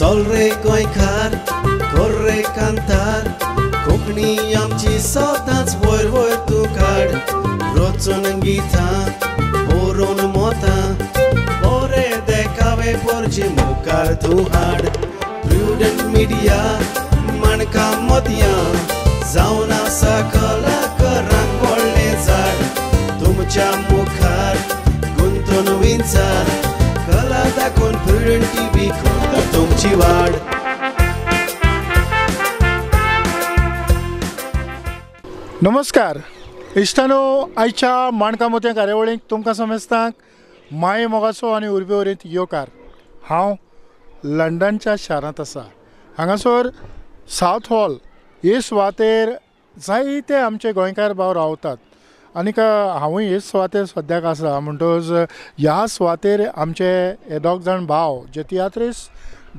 चल रे गोंयकार कर रे कांतार कोंकणी आमची सदांच वयर वयर तूं काड रचून गितां बरोवन मोतां बरे देखावे पोरचे मुखार तूं हाड प्रुडंट मिडिया माणका मोतयां जावन आसा कलाकारांक व्हडलें झाड तुमच्या मुखार गुंतून विंचार कला दाखोवन प्रुडंट टीव्ही करता तुमची वाड. नमस्कार इश्टानो, आयच्या माणका मोतयां कार्यावळीक तुमकां समेस्तांक माये मोगाचो आनी उर्बे वरीत येवकार. हांव लंडनच्या शारांत आसा. हांगासर सावथ हॉल हे सुवातेर जायते आमचे गोंयकार भाव रावतात आनीक हांवूय हे सुवातेर सद्याक आसा. म्हणटकच ह्या सुवातेर आमचे हे दोग जाण भाव जे तियात्रीस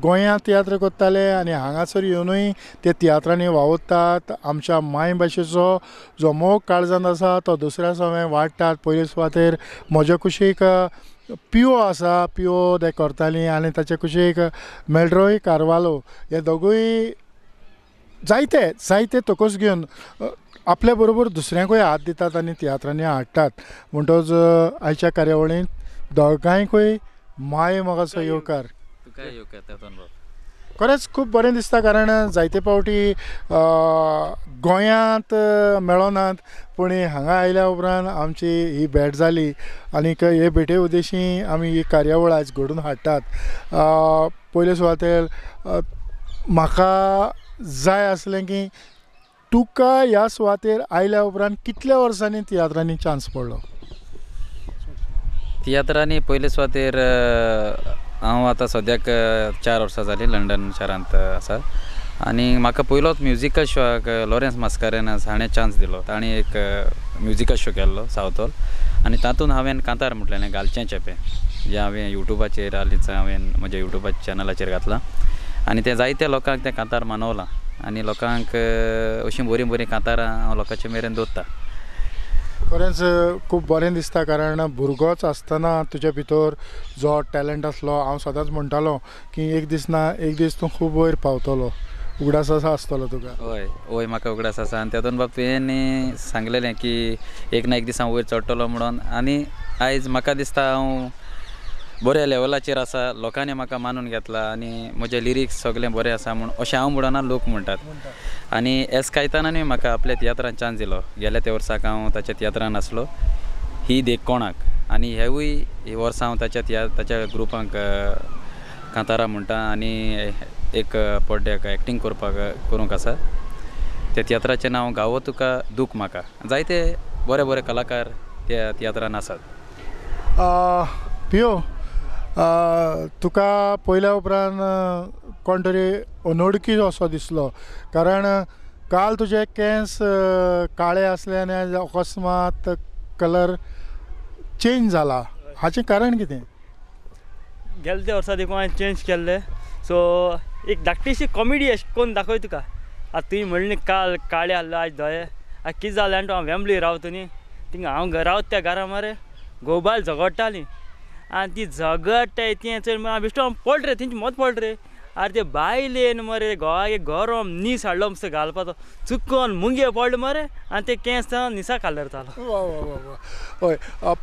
गोंयांत तियात्र करताले आनी हांगासर येवनूय ते तियात्रांनी वावुरतात. आमच्या मायभाशेचो जो मोग काळजांत आसा तो दुसऱ्या समें वाडटात. पयले सुवातेर म्हज्या कुशीक पिओ आसा, पिओ ते करताली आनी ताचे कुशीक मेल्ड्रोय कार्वालो. हे दोगूय जायते जायते तकस घेवन आपल्या बरोबर दुसऱ्यांकूय हात दितात आनी तियात्रांनी हाडटात. म्हणटकच आयच्या कार्यावळींत दोगांयकूय माये मोगाचो येवकार. खरेंच खूब बरें दिसता, कारण जायते फावटी गोंयांत मेळनात पूण हांगा आयल्या उपरांत आमची ही भेट जाली आनीक हे भेटे उद्देशी आमी ही कार्यावळ आयज घडोवन हाडटात. पयले सुवातेर म्हाका जाय आसलें की तुका ह्या सुवातेर आयल्या उपरांत कितल्या वर्सांनी तियात्रांनी चान्स पडलो? तियात्रांनी पयले सुवातेर हांव आतां सद्याक 4 वर्सां जालीं लंडन शारांत आसा आनी म्हाका पयलोच म्युजिकल शोआक लॉरेन्स मास्कारेन्हास हाणें चान्स दिलो. ताणें एक म्युजिकल शो केल्लो सावथ हॉल आनी तातूंत हांवें कांतार म्हटलेलें घालचें चेपें, जें हांवें युट्यूबाचेर हालींच हांवें म्हज्या युट्यूबाच्या चॅनलाचेर घातलां आनी तें जायत्या लोकांक तें कांतार मानवलां आनी लोकांक अशीं बरीं बरीं कांतारां हांव लोकांचे मेरेन दवरता. खरेंच खूब बरें दिसता, कारण भुरगोच आसतना तुजे भितर जो टॅलंट आसलो, हांव सदांच म्हणटालो की एक दीस ना एक दीस तूं खूब वयर पावतलो, उगडास आसा आसतलो तुका. हय हय, म्हाका उगडास आसा आनी तेतून बाब तुवें सांगलेलें की एक ना एक दीस हांव वयर चडटलो म्हणून आनी आयज म्हाका दिसता हांव बऱ्या लेवलाचेर आसा. लोकांनी म्हाका मानून घेतला आनी म्हजे लिरिक्स सगळें बरें आसा म्हूण अशें हांव म्हणना, लोक म्हणटात. आनी एस कायतानानूय म्हाका आपल्या तियात्रान चान्स दिलो. गेल्या त्या वर्साक हांव ताच्या तियात्रान आसलो, ही देख कोणाक, आनी हेवूय ही वर्सां हांव ताच्या ताच्या ग्रुपांक कांतारां म्हणटा आनी एक पड्ड्याक एक्टींग करपाक करूंक आसा. त्या तियात्राचें नांव गावो तुका दूख म्हाका. जायते बरे बरे कलाकार त्या तियात्रान आसात. पियो, तुका पयल्या उपरांत कोण तरी अनोळखी असो दिसलो, कारण काल तुजे केंस काळे आसले आनी आयज अकस्मात कलर चेंज जाला, हाचें कारण कितें? गेले त्या वर्सा देखून हांवें चेंज केल्ले. सो एक धाकटीशी कॉमेडी अशें कोन्न दाखय तुका. आतां तुवें म्हणलें काल काळे आहलो आयज धवे, आतां कितें जालें आनी हांव वेम्बली रावता न्ही, थिंगा हांव रावता त्या घरा मरे घोव बायल झगडटालीं आनी ती झगडटाय तें चड बेश्टो हांव पडलो रे तेंचे मद पडलो रे. आरे ते बायलेन मरे घोवाक गरम नीस हाडलो मस्त घालपाचो, चुकोन मुंगे पडलो मरे आनी ते केंस निसा कलर जालो. वा वा वा वा. हय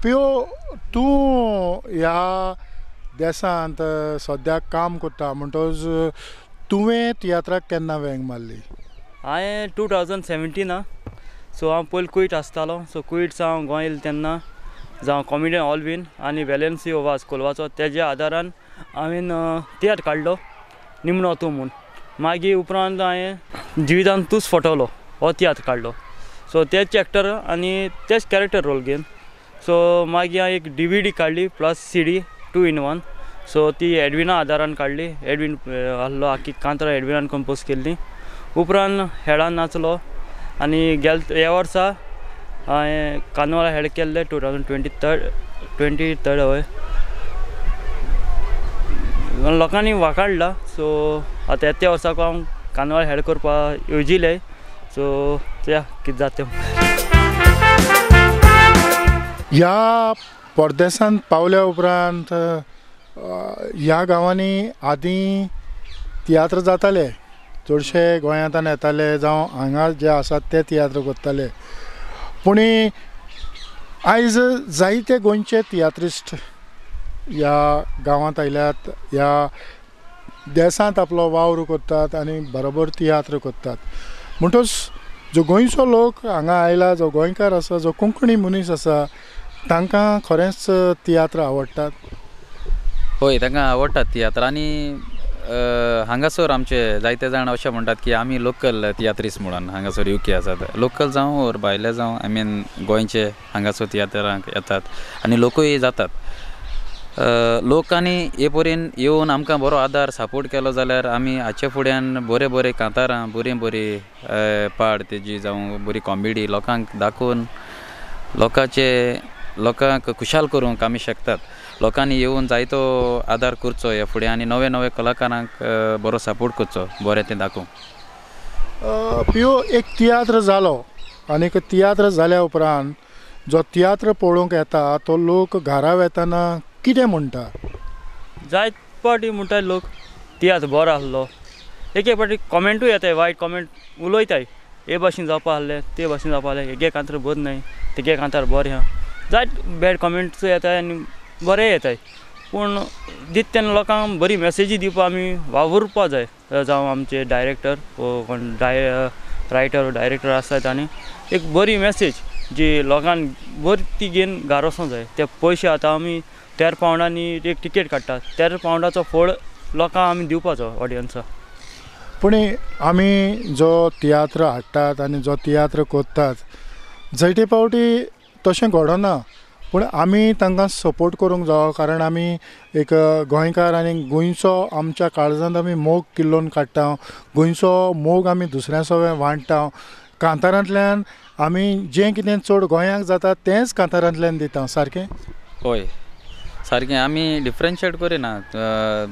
पियो, तूं ह्या देशांत सद्याक काम करता म्हणटकच तुवें तियात्राक केन्ना वेंग मारली? हांवें 2017. सो हांव पयलीं कुयट आसतालो. सो कुयट सावन गोंय येयलें तेन्ना जावं कॉमेडियन ऑलवीन आनी वेलेन्सियो वाज कोलवाचो तेज्या आदारान हांवें तियात्र काडलो निमणो तूं म्हूण. मागीर उपरांत हांवें जिवितान तूंच फटवलो हो तियात्र काडलो. सो तेच एक्टर आनी तेच कॅरेक्टर रोल घेवन. सो मागीर हांवें एक DVD काडली प्लस CD 2 in 1. सो ती एडविना आदारान काडली. एडवीन आहलो आख्खी कांतरां एडविनान कंपोज केल्ली. उपरांत हेडान नाचलो आनी गेले ह्या वर्सा हांवें कार्नवाल हेड केल्ले 2023 हय. लोकांनी वाकाडला. सो आतां येत्या वर्साक हांव कार्नवाल हेड करपाक येवजिलें. सो चया कितें जाता तें. ह्या परदेसांत पावल्या उपरांत ह्या गांवांनी आदीं तियात्र जाताले चडशे गोंयांतल्यान येताले जावं हांगा जे आसात ते तियात्र करताले पूण आयज जायते गोंयचे तियात्रिस्ट ह्या गांवांत आयल्यात ह्या देशांत आपलो वावर करतात आनी बरोबर तियात्र करतात म्हणटच जो गोंयचो लोक हांगा आयला जो गोंयकार आसा जो कोंकणी मनीस आसा तांकां खरेंच तियात्र आवडटात. हय तांकां आवडटात तियात्र आनी हांगासर आमचे जायते जाण अशें म्हणटात की आमी लोकल तियात्रिस्ट म्हणून हांगासर युके आसात लोकल जावं ओर भायले जावं I mean गोंयचे हांगासर तियात्रांक येतात आनी लोकूय जातात. लोकांनी हे परेन येवन आमकां बरो आदार सपोर्ट केलो जाल्यार आमी हाचे फुड्यान बरे बरे कांतारां बरी बरी पाड तेजी जावं बरी कॉमेडी लोकांक दाखोवन लोकांचे लोकांक खुशाल करूंक आमी शकतात. लोकांनी येवन जायतो आदार करचो ह्या फुडें आनी नवे नवे कलाकारांक बरो सपोर्ट करचो बरें तें दाखोवंक. पियो एक तियात्र जालो आनीक तियात्र जाल्या उपरांत जो तियात्र पळोवंक येता तो लोक घरा वेतना कितें म्हणटा? जायत पाटी म्हणटाय लोक तियात्र बरो आसलो एक एक पाटी कॉमेंटूय येताय वायट कॉमेंट उलयताय हे भाशेन जावपा आसलें ते भाशेन जावपा आसलें हेगे कांतार बरें न्हय तेगे कांतार बरें आहा जायत बॅड कॉमेंट्स येताय आनी बरें येताय पूण दित तेन्ना लोकांक बरी मॅसेजी दिवपा आमी वावुरपा जाय जावं आमचे डायरेक्टर वो कोण रायटर डायरेक्टर आसता तांणी एक बरी मॅसेज जी लोकांक बरी ती घेवन घरा वचोंक जाय. ते पयशे आतां आमी 13 पावंडांनी एक टिकेट काडटात 13 पावंडाचो फळ लोकांक आमी दिवपाचो ऑडियन्साक. पूण आमी जो तियात्र हाडटात आनी जो तियात्र करतात जायते फावटी तशें घडना पूण आमी तांकां सपोर्ट करूंक जावो कारण आमी एक गोंयकार आनी गोंयचो आमच्या काळजांत आमी मोग किल्लोवन काडटा गोंयचो मोग आमी दुसऱ्या सवें वांट्टा कांतारांतल्यान आमी जें कितें चड गोंयांक जाता तेंच कांतारांतल्यान दिता सारकें? हय सारकें आमी डिफरन्शिएट करिना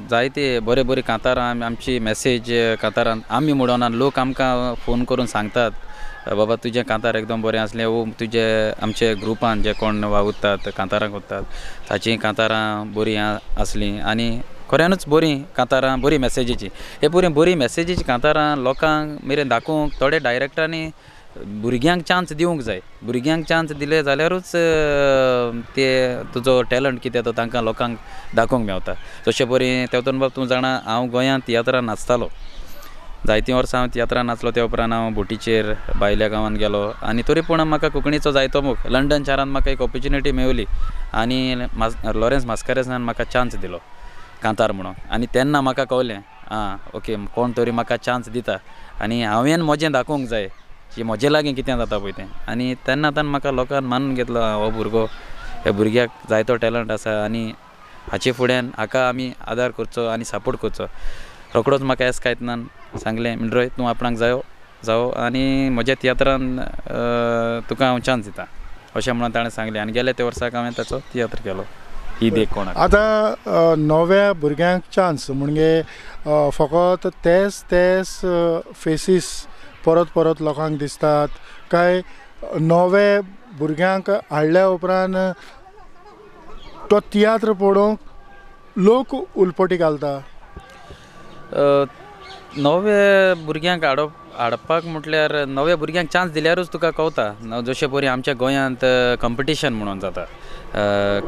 जायते बरे बरे कांतारां आमची मॅसेज कांतारान आमी म्हणोना लोक आमकां फोन करून सांगतात बाबा तुजें कांतार एकदम बरें आसलें वो तुजे आमचे ग्रुपान जे कोण वावुरतात कांतारां करतात ताचीं कांतारां बरीं आसलीं आनी खऱ्यानूच बरीं कांतारां बरी मॅसेजीची हे बरी बरी मॅसेजीची कांतारां लोकांक मेरेन दाखोवंक थोडे डायरेक्टरांनी भुरग्यांक चान्स दिवंक जाय. भुरग्यांक चान्स दिले जाल्यारूच ते तुजो टॅलंट कितें तो तांकां लोकांक दाखोवंक मेवता. तशें बरें तेतून बाब तूं जाणा हांव गोंयांत तियात्रां नाचतालो जायतीं वर्सां हांव तियात्रां नाचलो त्या उपरांत हांव बोटीचेर भायल्या गांवांत गेलो आनी तरी पूण म्हाका कोंकणीचो जायतो मोग लंडन शारांत म्हाका एक ऑपोर्च्युनिटी मेवली आनी लॉरेन्स मास्कारेसान म्हाका चान्स दिलो कांतार म्हणून आनी तेन्ना म्हाका कळ्ळें आं ओके कोण तरी म्हाका चान्स दिता आनी हांवें म्हजें दाखोवंक जाय की म्हजे लागीं कितें जाता पळय तें आनी तेन्ना ताणें म्हाका लोकांक मानून घेतलो हो भुरगो ह्या भुरग्याक जायतो टॅलंट आसा आनी हाचे फुड्यान हाका आमी आदार करचो आनी सपोर्ट करचो. रोकडोच म्हाका एस कायतनान सांगलें मिनरोय तूं आपणाक जायो जावो आनी म्हज्या तियात्रान तुका हांव चान्स दिता अशें म्हणून ताणें सांगलें आनी गेल्या त्या वर्साक हांवें ताचो तियात्र केलो ही देख कोणाक. आतां नव्या भुरग्यांक चान्स म्हणजे फकत तेच तेच फेसीस परत परत लोकांक दिसतात काय नवे भुरग्यांक हाडल्या उपरांत तो तियात्र पळोवंक लोक उलपटी घालता? नवे भुरग्यांक हाडपाक म्हटल्यार नव्या भुरग्यांक चान्स दिल्यारूच तुका कळटा. जशें परी आमच्या गोंयांत कंपिटिशन म्हणून जाता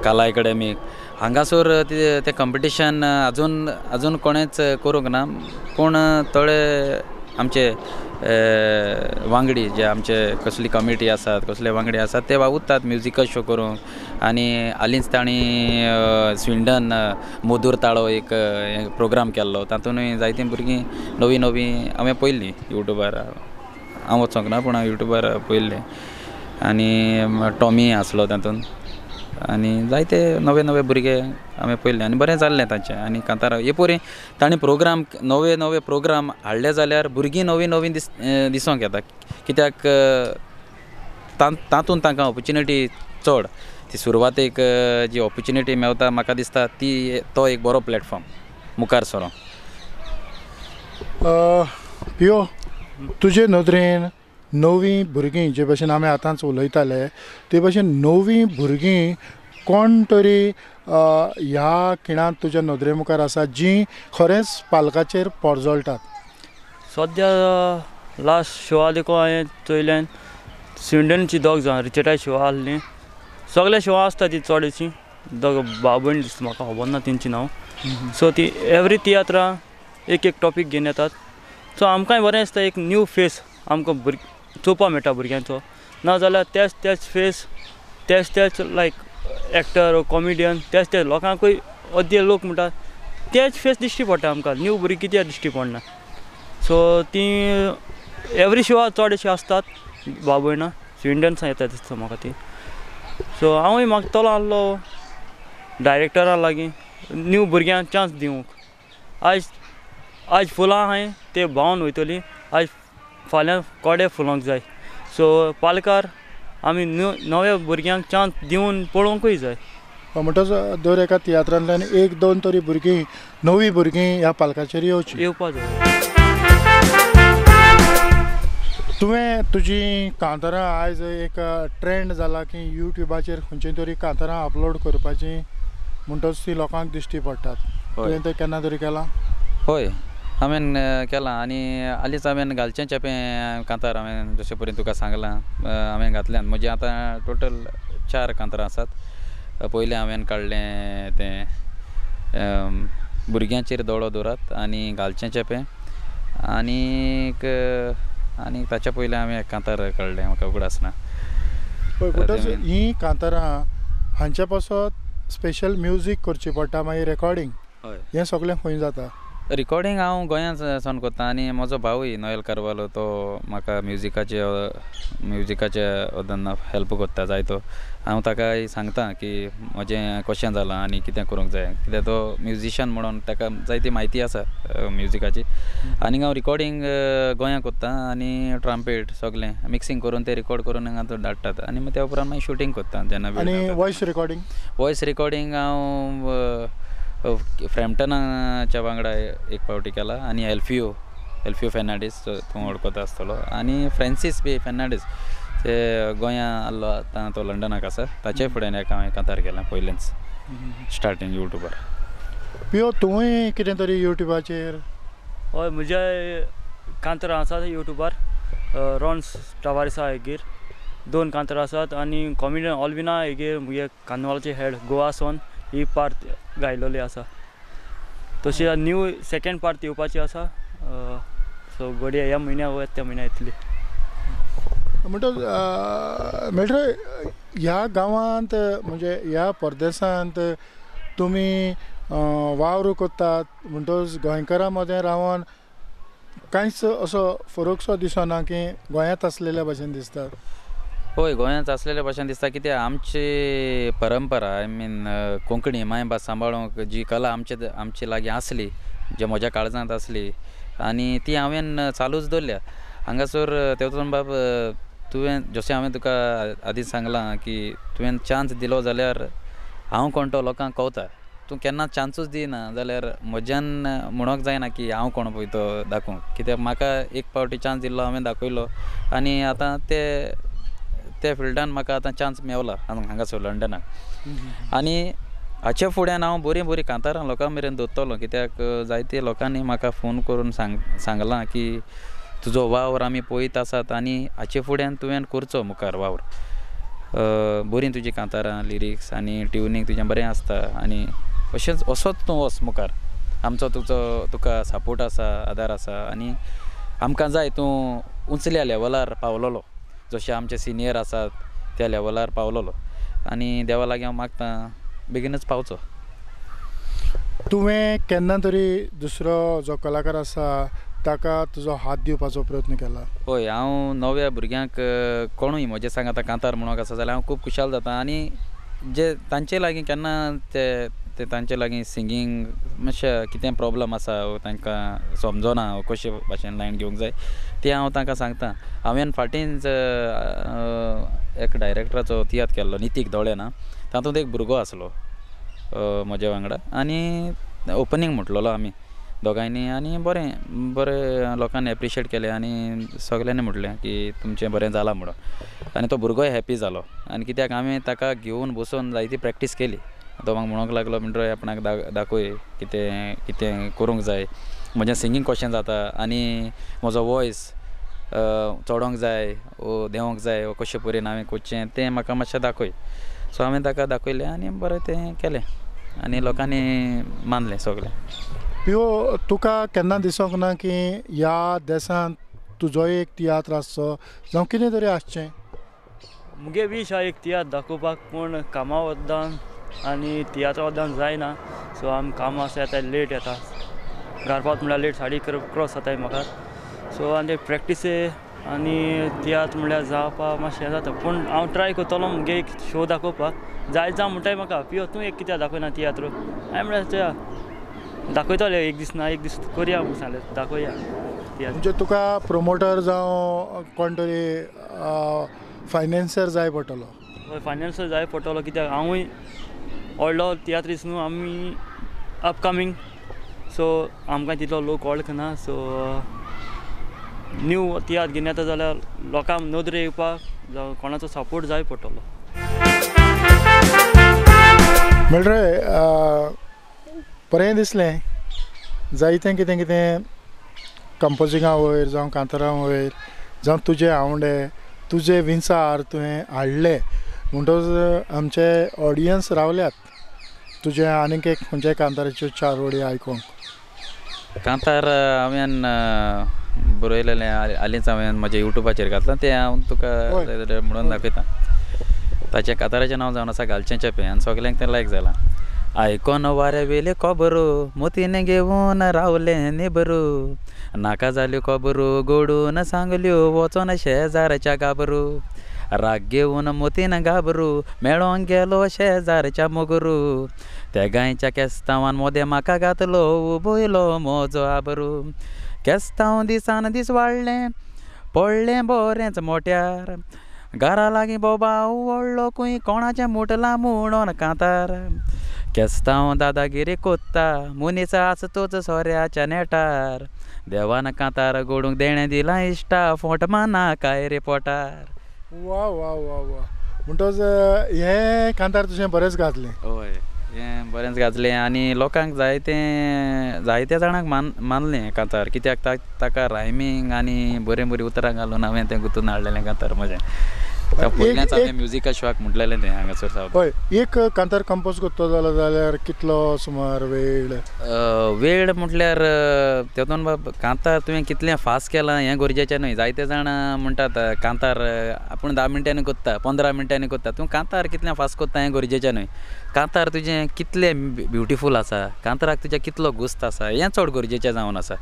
कला एकाडेमीक हांगासर तें कंपिटिशन अजून अजून कोणेच करूंक ना पूण थोडे आमचे वांगडी जे आमचे कसली कमिटी आसात कसले वांगडी आसात ते वावुरतात म्युजिकल शो करूंक आनी हालींच तांणी स्विंडन मधूर ताळो एक प्रोग्राम केल्लो तातूंतय जायतीं भुरगीं नवीं नवीं हांवें पळयल्लीं युट्यूबार हांव वचोंक ना पूण हांव युट्यूबार पळयल्लें आनी टॉमी आसलो तातूंत आनी जायते नवे नवे भुरगे हांवें पळयल्ले आनी बरें जाल्लें तांचें आनी कांतारा हे परी तांणी प्रोग्राम नवे नवे प्रोग्राम हाडले जाल्यार भुरगीं नवीं नवीं दिसोंक येता कित्याक तातूंत तांकां ऑपोर्च्युनिटी चड ती सुरवातेक जी ऑपोर्च्युनिटी मेवता म्हाका दिसता ती तो एक बरो प्लॅटफॉर्म मुखार सरोंक. पियो तुजे नदरेन नवीं भुरगीं जे भशेन आमी आतांच उलयताले ते भशेन नवीं भुरगीं कोण तरी ह्या खिणांत तुज्या नदरे मुखार आसा जी खरेंच पालकाचेर पोरजळटात? सद्या लास्ट शोआ देखून हांवें चोयल्यान स्विंडनची दोग जाण रिचर्टाय शो आहली, सगळे शो आसता ती चडशी दोग भाव भयण दिसता म्हाका, खबर ना तेंची नांव. सो ती एवरी तियात्रां एक एक टॉपीक घेवन येतात. सो आमकांय बरें दिसता, एक न्यू फेस आमकां चोवपाक मेळटा भुरग्यांचो. ना जाल्यार तेच तेच फेस, तेच तेच लायक एक्टर कॉमिडियन, तेच तेच लोकांकूय अद्ये लोक म्हणटा तेच फेस दिश्टी पडटा आमकां, न्यू भुरगीं कित्याक दिश्टी पडना. सो ती एवरी शो चडशी आसतात भाव भयणां स्विंडन्सां येता दिसता म्हाका ती. सो हांवूय मागतलो आहलो डायरेक्टरा लागीं न्यू भुरग्यांक चान्स दिवंक. आयज आयज फुलां आहाय ते बावन वयतली, आयज फाल्यां कोडे फुलोंक जाय. सो पालकार आमी नव्या भुरग्यांक चान्स दिवन पळोवंकूय जाय. म्हणटच दर एका तियात्रांतल्यान एक दोन तरी भुरगीं, नवीं भुरगीं ह्या पालकाचेर येवची, येवपा जाय. तुवें तुजी कांतारां आयज एक ट्रेंड जाला की यूट्यूबाचेर खंयची तरी कांतारां अपलोड करपाची, म्हणटच ती लोकांक दिश्टी पडटात. तुवें तें केन्ना तरी केलां? हय, हांवें केलां. आनी हालींच हांवें घालचें चेपें कांतार हांवें जशें परी तुका सांगलां हांवें घातल्यान. म्हजी आतां टोटल 4 कांतारां आसात. पयलें हांवें काडलें तें भुरग्यांचेर दोळो दवरात आनी घालचें चेपें, आनीक आनी ताच्या पयलें हांवें एक कांतार काडलें, म्हाका उगडास ना. म्हणटच हीं कांतारां हांचे पासत स्पेशल म्युजीक करची पडटा, मागीर रेकॉर्डिंग, हें सगळें खंय जाता? रिकॉर्डिंग हांव गोंयांत सावन करता आनी म्हजो भावूय नोएल कार्वालो तो म्हाका म्युजिकाचे वदन हेल्प करता जायतो. हांव ताकाय सांगता की म्हजें कशें जालां आनी कितें करूंक जाय, कित्याक तो म्युजिशियन म्हणून ताका जायती म्हायती आसा म्युजिकाची. आनी हांव रिकॉर्डिंग गोंयांत करता आनी ट्रम्पेट सगळें मिक्सिंग करून ते रिकॉर्ड करून हांगा धाडटात आनी मागीर त्या उपरांत मागीर शुटींग करता जेन्ना. आनी वॉयस रिकॉर्डिंग? वॉयस रिकॉर्डिंग हांव फ्रॅम्पटनाच्या वांगडा एक फावटी केला आनी एल्फियो फेर्नांडीस तूं वळखता आसतलो, आनी फ्रेंसीस बी फेर्नांडीस ते गोंया आसलो, आतां तो लंडनाक आसा, ताचे फुड्यान एक हांवें कांतार केलां पयलेंच स्टार्टींग यूट्यूबार. पियो, तुवूय कितें तरी यूट्यूबाचेर? हय, म्हज्या कांतारां आसात यूट्यूबार, रॉन्स टावारिसा हेगेर 2 कांतारां आसात आनी कॉमिडियन ऑलविना हेगेर मुगे कार्नवालाचे हेड गोवा सोन ही पार्ट गायलोली आसा. तशी न्यू सेकेंड पार्ट येवपाची आसा. सो घडये ह्या म्हयन्या वा त्या म्हयन्या येतली. म्हणटच मेळटरे ह्या गांवांत म्हणजे ह्या परदेसांत तुमी वावर करतात, म्हणटच गोंयकारां मदें रावन कांयच असो फरकसो दिसना की गोंयांत आसलेल्या भशेन दिसता? हय, गोंयांत आसलेल्या भशेन दिसता, कित्याक आमची परंपरा, I mean Konkani मायभास सांबाळूंक जी कला आमचे लागीं आसली, जे म्हज्या काळजांत आसली आनी ती हांवें चालूच दवरल्या. हांगासर तेवतून बाब तुवें जशें हांवें तुका आदीं सांगलां की तुवें चान्स दिलो जाल्यार हांव कोण तो लोकांक कवता, तूं केन्ना चान्सूच दिना जाल्यार म्हज्यान म्हणूंक जायना की हांव कोण पळय तो दाखोवंक, कित्याक म्हाका एक फावटी चान्स दिल्लो हांवें दाखयलो आनी आतां ते फिल्डान म्हाका आतां चान्स मेवला हांगासर लंडनाक. आनी हाचे फुड्यान हांव बरीं बरीं कांतारां लोकां मेरेन दवरतलो, कित्याक जायते लोकांनी म्हाका फोन करून सांगलां की तुजो वावर आमी पळयत आसात आनी हाचे फुड्यान तुवें करचो मुखार वावर, बरीं तुजीं कांतारां लिरिक्स आनी ट्युनींग तुजें बरें आसता आनी अशेंच असोच तूं वच मुखार, आमचो तुजो तुका सपोर्ट आसा, आदार आसा आनी आमकां जाय तूं उंचल्या लेवलार पावलोलो, जशे आमचे सिनियर आसात त्या लेवलार पावलोलो आनी देवा लागीं हांव मागतां बेगीनच पावचो. तुवें केन्ना तरी दुसरो जो कलाकार आसा ताका तुजो हात दिवपाचो प्रयत्न केला? हय, हांव नव्या भुरग्यांक कोणूय म्हजे सांगाता कांतार म्हणूंक आसा जाल्यार हांव खूब खुशाल जाता आनी जे तांचे लागीं केन्ना ते तांचे लागीं सिंगींग मातशें कितें प्रोब्लम आसा तांकां समजना कशे भाशेन लायन घेवंक जाय तें हांव तांकां सांगता. हांवें फाटींच एक डायरेक्टराचो तियात्र केल्लो नितीक दोळे ना, तातूंत एक भुरगो आसलो म्हज्या वांगडा आनी ओपनींग म्हटलेलो आमी दोगांयनी आनी बरें बरें लोकांनी एप्रिशिएट केलें आनी सगल्यांनी म्हटलें की तुमचें बरें जालां म्हणून, आनी तो भुरगोय हॅपी जालो आनी कित्याक आमी ताका घेवन बसून जायती प्रॅक्टीस केली तो म्हाका म्हणूंक लागलो मिनरो आपणाक दाखय कितें कितें करूंक जाय, म्हजें सिंगींग कशें जाता आनी म्हजो वॉयस चडोंक जाय वो देंवोंक जाय वो कशें परेन हांवें करचें तें म्हाका मातशें दाखय. सो हांवें ताका दाखयलें आनी बरें तें केलें आनी लोकांनी मानलें सगळें. पियो, तुका केन्ना दिसोंक ना की ह्या देशांत तुजो एक तियात्र आसचो जावं कितें तरी आसचें? मुगे वीश आहा एक तियात्र दाखोवपाक, पूण कामा वद्दान आनी तियात्रा वद्दान जायना. सो आमी कामां आसा येता लेट येता, घार पावता म्हणल्यार लेट 4:30 क्रॉस जाताय म्हाका. सो आनी प्रॅक्टीस आनी तियात्र म्हणल्यार जावपा मातशें हें जाता, पूण हांव ट्राय करतलो मुगे एक शो दाखोवपाक. जाय जावं म्हणटाय म्हाका, पियो तूं एक कित्याक दाखयना तियात्र? हांवें म्हणल्यार चया दाखयतले एक दीस ना एक दीस करया म्हूण सांगलें, दाखोवया. म्हणजे तुका प्रोमोटर जावं कोण तरी फायनान्सर जाय पडटलो? हय, फायनान्सर जाय पडटलो, कित्याक हांवूय व्हडलो तियात्रीस न्हू, आमी अपकमींग, सो आमकां तितलो लोक वळखना. सो न्यू तियात्र घेवन येता जाल्यार लोकांक नदरे येवपाक जावं कोणाचो सपोर्ट जाय पडटलो. म्हणल्यार बरें दिसलें जायतें कितें कितें कंपोजिंगा वयर जावं कांतारां वयर जावं तुजे आवंडे तुजे विंचार तुवें हाडले म्हणटकच आमचे ऑडियन्स रावल्यात तुजें आनीक एक खंयच्या कांताराच्यो चार वळी आयकूंक. कांतार हांवें बरयलेलें हालींच हांवें म्हज्या युट्यूबाचेर घातलां, तें हांव तुका म्हणून दाखयता. ताचें कांताराचें नांव जावन आसा घालचें चेपें आनी सगल्यांक तें लायक जालां. आयकोन वाऱ्या वेले खबरो मोतीन घेवन रावलें निबरू, नाका जाल्यो खबरो गोडून सांगल्यो वचोन शेजारच्या गाबरू, राग घेवन मोतीन गाबरू मेळोंक गेलो शेजारच्या मोगरू, त्या गायच्या केस्तांवान मोदें म्हाका घातलो उबयलो म्हजो आबरू, केस्तांव दिसान दीस वाडलें पडलें बरेंच मोट्यार, घरा लागीं बोबाव व्हडलो खंय कोणाचें मुटलां म्हणून कांतार, केस्तांव दादागिरी कोत्ता मनीस आसा तोच सोऱ्याच्या नेटार, देवान कांतार गोडूंक देणें दिलां इश्टा फोट माना काय रे पोटार. वा वा वा वा, म्हणटकच हें कांतार तुजें बरेंच गाजलें? हय, हें बरेंच गाजलें आनी लोकांक जायतें जायत्या जाणांक मानलें कांतार, कित्याक ताका रायमींग आनी बरीं बरीं उतरां घालून हांवें तें गुंतून हाडलेलें कांतार म्हजें. पयल्याच हांवें म्युजिका शॉक म्हटलेलें तें हांगासर सावन. हय, एक कांतार कंपोज करतो जालो जाल्यार कितलो सुमार वेळ? वेळ म्हटल्यार तेतून बाब कांतार तुवें कितलें फास्ट केलां हें गरजेचें न्हय. जायते जाणां म्हणटात कांतार आपूण 10 मिनटांनी करता, 15 मिनटांनी करता, तूं कांतार कितलें फास्ट करता हें गरजेचें न्हय. कांतार तुजें कितलें ब्युटिफूल आसा, कांताराक तुजें कितलो गुस्त आसा हें चड गरजेचें जावन आसा.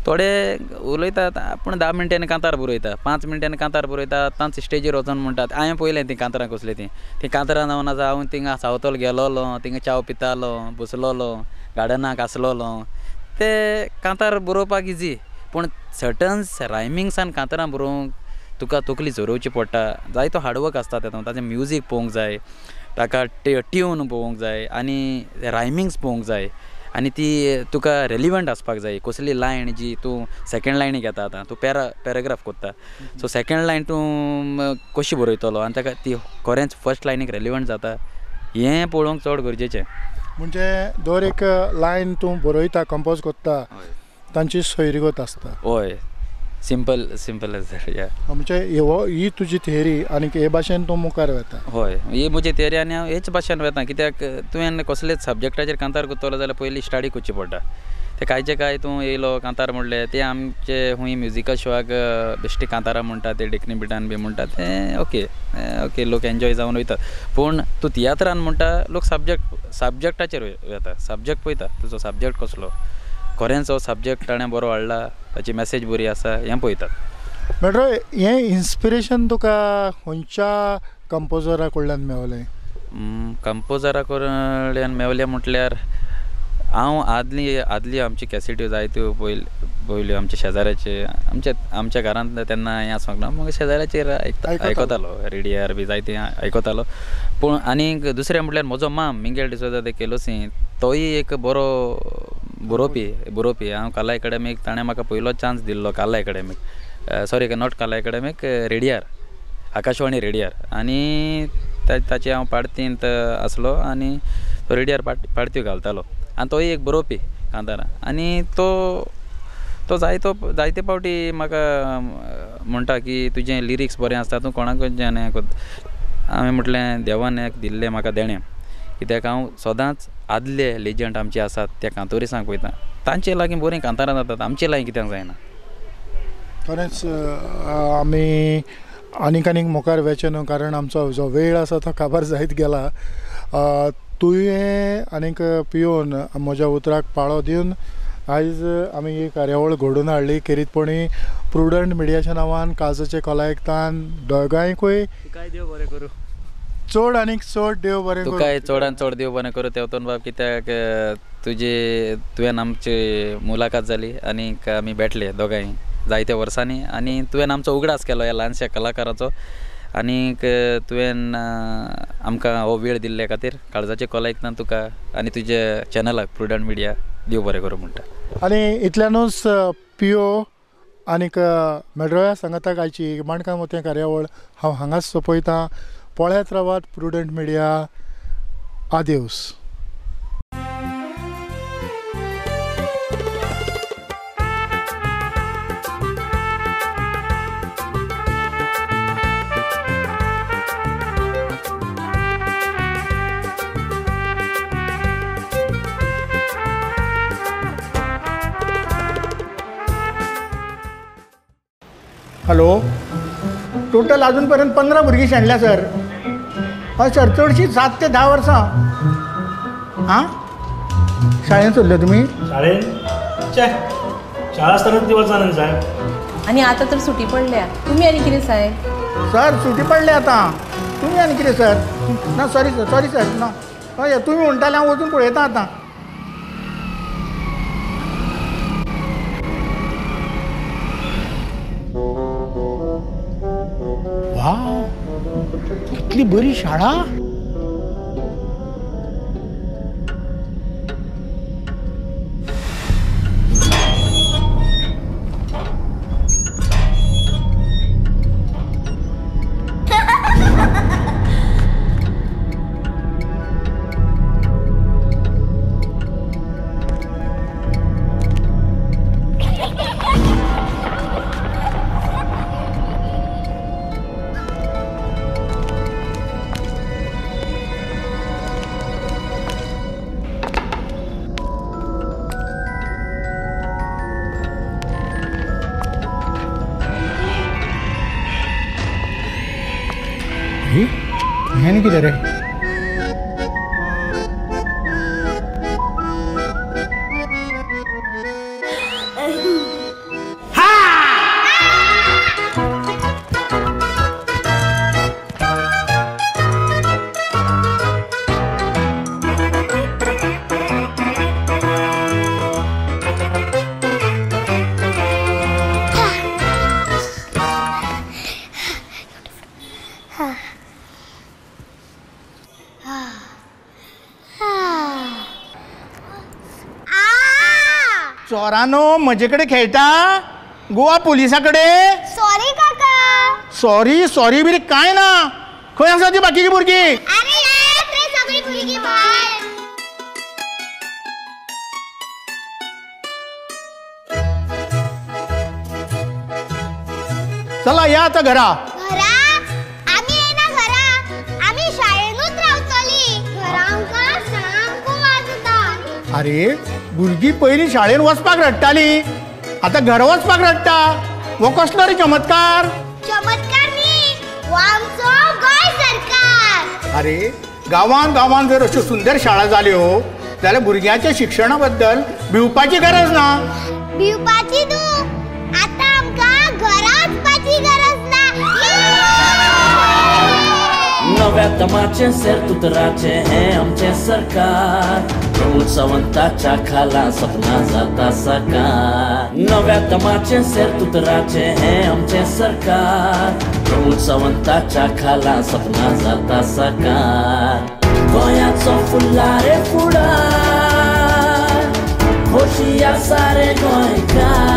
थोडे उलयतात आपूण 10 मिनटांनी कांतार बरयता, 5 मिनटांनी कांतार बरयता, तांच स्टेजीर वचोन म्हणटात हांवें पळयलें तीं कांतारां कसलीं तीं, तीं कांतारां जावन आसा हांव थिंगा सावतोल गेलोलो, थिंगा च्याव पितालो, बसलोलो, गार्डनाक आसलोलो. ते कांतार बरोवपाक इजी, पूण सर्टन्स रायमिंग्सान कांतारां बरोवंक तुका तकली झरोवची पडटा. जायतो हार्डवर्क आसता तेतून, ताचें म्युजीक पळोवंक जाय, ताका ट्यून पळोवंक जाय आनी रायमिंग्स पळोवंक जाय आनी ती तुका रेलिवंट आसपाक जाय. कसली लायन जी तूं सेकेंड लायनी घेता, आतां तूं पॅराग्राफ करता, सो सेकेंड लायन तूं कशी बरयतलो आनी ताका ती खरेंच फर्स्ट लायनीक रेलिवंट जाता हें पळोवंक चड गरजेचें. म्हणजे दर एक लायन तूं बरयता, कंपोज करता, तांची सोयरीगत आसता? हय, सिंपल सिंपल एज that. या म्हणजे ही तुजी थेरी आनी हे भाशेन तूं मुखार वता? हय, ही म्हजी थेरी आनी हांव हेच भाशेन वता, कित्याक तुवें कसलेच सब्जॅक्टाचेर कांतार करतलो जाल्यार पयलीं स्टडी करची पडटा. ते कांयचे कांय तूं येयलो कांतार म्हणलें ते आमचे खूंय म्युजिकल शोआक बेश्टी कांतारां म्हणटा ते डेकनी बिटान बी म्हणटा ते ओके ओके लोक एन्जॉय जावन वयतात, पूण तूं तियात्रान म्हणटा लोक सब्जॅक्टाचेर वता, सब्जॅक्ट पळयता तुजो सब्जॅक्ट कसलो, खरेंच हो सब्जॅक्ट ताणें बरो हाडला, ताची मॅसेज बरी आसा हें पळयतात. मेट्रो, हें इन्स्पिरेशन तुका खंयच्या कंपोजरा कडल्यान मेवलें? कंपोजरा कडल्यान मेवलें म्हटल्यार हांव आदली आमची कॅसेट्यो जायत्यो पयल्यो आमच्या शेजाऱ्याचे, आमच्या घरांत तेन्ना हें आसूंक ना, मागीर शेजाऱ्याचेर आयकतालो, रेडियार बी जायतें आयकतालो. पूण आनीक दुसरें म्हटल्यार म्हजो माम मिंगेल डिसोजा दे केलोसी, तोय एक बरो बरोवपी. हांव कला एकाडेमीक ताणें म्हाका पयलो चान्स दिल्लो, कला एकाडेमीक, सॉरी not कला एकाडेमीक, रेडियार, आकाशवाणी रेडियार. आनी ताचे हांव पाडतींत आसलो आनी तो रेडियार पाडत्यो घालतालो आनी तोय एक बरोवपी कांतारां आनी तो तो जायतो जायते फावटी म्हाका म्हणटा की तुजें लिरिक्स बरें आसता, तूं कोणाकूच हें करता. हांवें म्हटलें देवान एक दिल्लें म्हाका देणें, कित्याक हांव सदांच आदले लेजंड आमचे आसात त्या कांतोरिसांक वयता, तांचे लागीं बरीं कांतारां जातात, आमचे लागीं कित्याक जायना. खरेंच आमी आनीक आनीक मुखार वचचें न्हू, कारण आमचो जो वेळ आसा तो काबार जायत गेला. तुवें आनीक पियोन म्हज्या उतराक पाळो दिवन आयज आमी ही कार्यावळ घडोवन हाडली. खेरीतपणी प्रुडंट मिडियाच्या नांवान काळजाचे कलायकतान दोगांयकूय देव बरें करूं, चड आनीक चड देव बरें करूं, तुकाय चडान चड देव बरें करूं तेवतून बाब, कित्याक तुजे तुवें आमची मुलाखत जाली आनीक आमी भेटले दोगांय जायत्या वर्सांनी आनी तुवें आमचो उगडास केलो ह्या ल्हानश्या कलाकाराचो आनीक तुवें आमकां हो वेळ दिल्ले खातीर काळजाचे कलायकतान तुका आनी तुज्या चॅनलाक प्रुडंट मिडिया देव बरें करूं म्हणटा. आनी इतल्यानूच पियो आनीक मेड्रोया सांगाताक आयची माणकां मोतयां कार्यावळ हांव हांगाच सोंपयतां. पळयत रावात प्रुडंट मिडिया. आदेवस. हॅलो, टोटल अजूनपर्यंत 15 भुरगीं शेणल्या सर. हय सर, चडशीं 7 ते 10 वर्सां. आं, शाळेंत सोडले तुमी? शाळेंत चे, शाळा आसतना ती वचना साहेब. आनी आतां तर सुटी पडल्या, तुमी आनी कितें साहेब? सर सुटी पडल्या आतां, तुमी आनी कितें सर? ना सॉरी सर, सॉरी सर, ना हय तुमी म्हणटाले हांव वचून पळयता आतां. कितली बरी शाळा. हें कितें रे? चोरानो म्हजे कडेन खेळटा गोवा पुलिसा कडेन. सॉरी काका. सॉरी सॉरी बी काय ना. खंय आसा ती बाकीची भुरगीं? अरे रे सगळी भुरगीं भायर. चला या आतां घरा. घरा आमी येना घरा, आमी शाळेनूच रावतली. घरा आमकां सामको वाजता. अरे भुरगीं पयलीं शाळेन वचपाक रडटाली, आतां घरा वचपाक रडटा. हो कसलो रे चमत्कार? चमत्कार न्ही, हो आमचो गोंय सरकार. अरे गांवान गांवान जर अश्यो सुंदर शाळा जाल्यो जाल्यार भुरग्यांच्या शिक्षणा बद्दल भिवपाची गरज ना. भिवपाची न्हू, आतां आमकां घरा वचपाची गरज ना. नव्या दमाचें सेर्तुतराचें हें आमचें सरकार, प्रमोद सावंताच्या खाला सपना जाता साकार. नव्या दमाचें सेर्तुतराचें हें आमचें सरकार, प्रमोद सावंताच्या खाला सपना जाता साकार. गोंयाचो फुडला रे फुडार, खोशी आसा रे गोंयकार,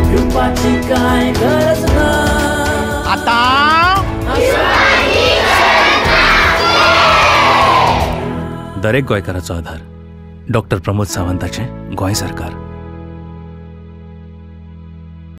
भिवपाची कांय गरज ना. आतां दरेक गोंयकाराचो आधार. डॉक्टर प्रमोद सावंताचें गोंय सरकार.